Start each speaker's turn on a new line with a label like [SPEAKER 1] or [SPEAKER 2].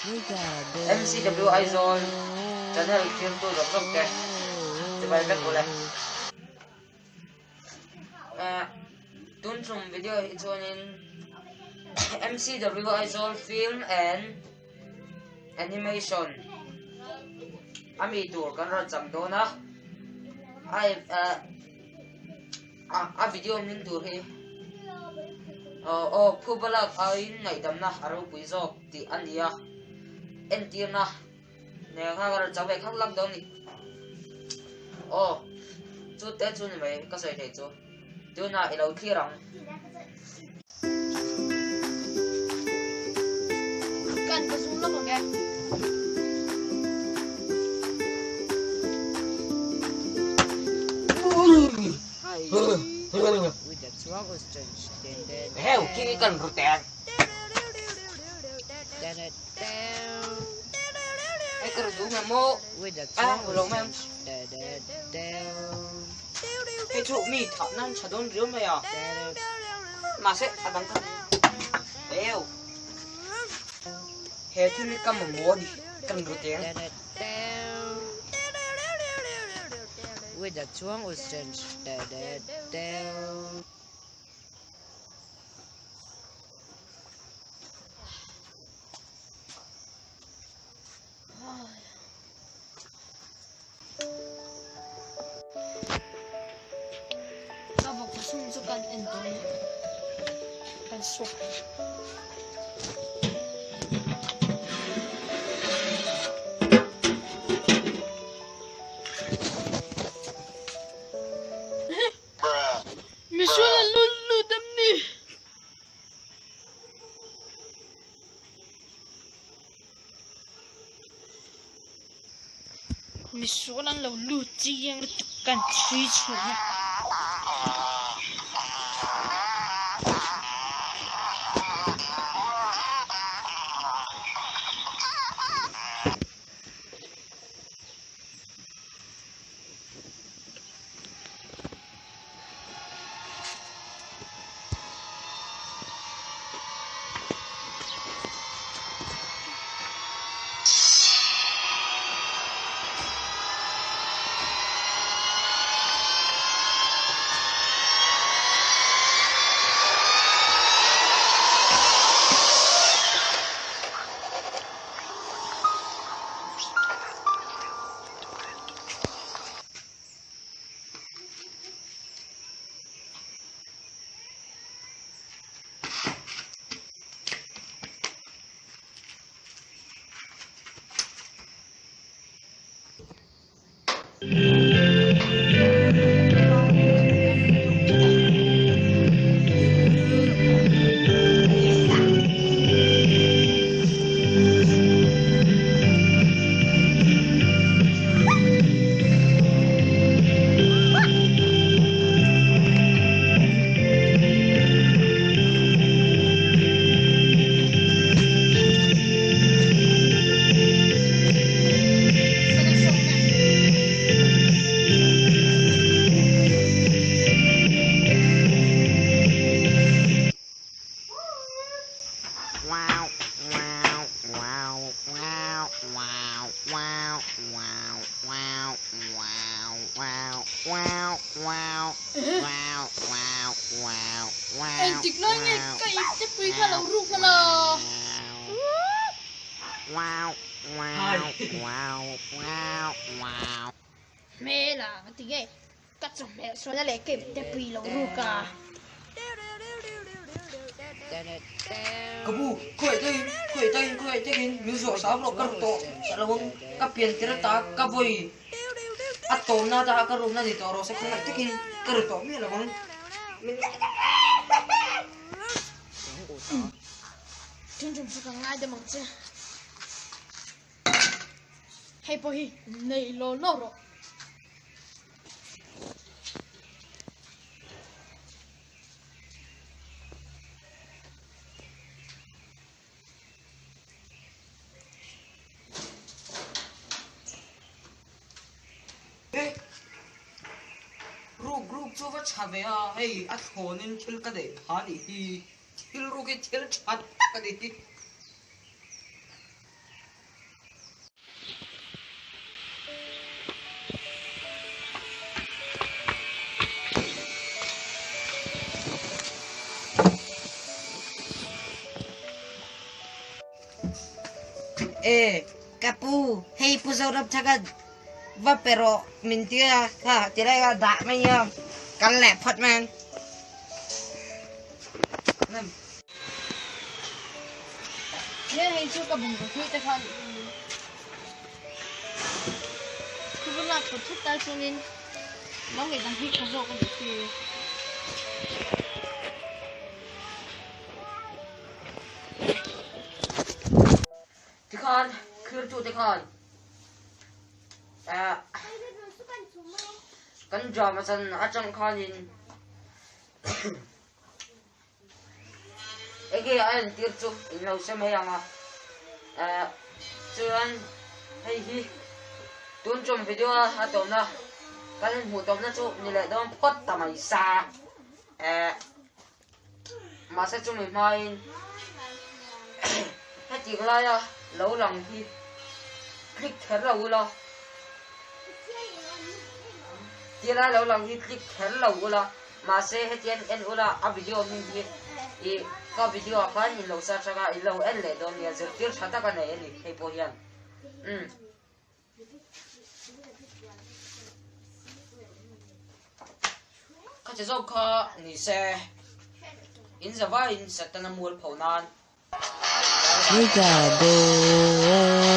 [SPEAKER 1] MCW Aizawl channel thirtu zawk zawk te chibai vek ule. Tun tum video hi chuanin MCW Aizawl Film and Animation ami tur kan rawn chang dawn a. A video hming tur hi aw phuba lak aiin ngaihdamna a ropui zawk tih a ni a, entirna nen khan ka rawn chang ve khak lak dawn a ni. Aw chu te chu ni mai ka sawi theih chu tunah i lo thlir ang.
[SPEAKER 2] Kan ka zum lawk ang e.
[SPEAKER 1] Heu khi kan ru teng. Hei ka ru du mem maw? A lo mem. Hei chu mi thah nan tha dawn riau mai a. Mahse a dang kha eu he thil hi ka mamawh a ni kan ru teng.
[SPEAKER 2] Ka vawk sum chu kan en dawn kan suak. Misual an lut lut em ni? Misual an lo lut chiang lutuk kan chhui chhuah a. Engtik lai nge ka ip te pui kha lo ruk a la? Hmel a ka ti nge ka chawhmeh sawn a leh ka ip te pui lo ruk a.
[SPEAKER 1] Ka bu, khawi takin, khawi takin, khawi takin min zawh hram rawh ka ru tawh sa lo ang, ka pian tir ata ka vawi a tawmna ata ka rukna ni tawh rawh se khawngaih takin ka ru tawh miah lo ang.
[SPEAKER 2] Ṭum ṭum chu ka ngai deuh ang che. Hei pawh hi nei law law rawh.
[SPEAKER 1] Ruk ruk chu va tha ve a, hei a thlawnin thil ka neih pha nih hi, thil ruk hi thil tha tak a ni hi. E, ka pu, hei Pu Zoramthanga va pe rawh min ti a, kha ti lai a dah mai a, kal leh phawt mai ang.
[SPEAKER 2] He hei chu ka bungraw hlui te khan thu va lak thawt thut tai chuanin lo ngeihdam hi tha zawk a nih khi.
[SPEAKER 1] Tikhan thirtute khan kan drama chan atang khanin enge a entir chu in lo hre mai ang a chuan hei hi tun tum video a tawpna kan inhmuh tawpna chu ni leh dawn phawt ta mai sa. Mahse chumi hmain heti laia lo lang hi click kher lo ula, ti lai lo lang hi click kher lo ula, mahse hetian en ula a video hming hi ih ka video ah khan in lo search anga in lo en leh dawn nia zirtir tha tak a nei a ni hei pawh hian umm. Kha che zawk kha ni se, in zavaiin Setana mual pho nan.
[SPEAKER 3] We gotta go.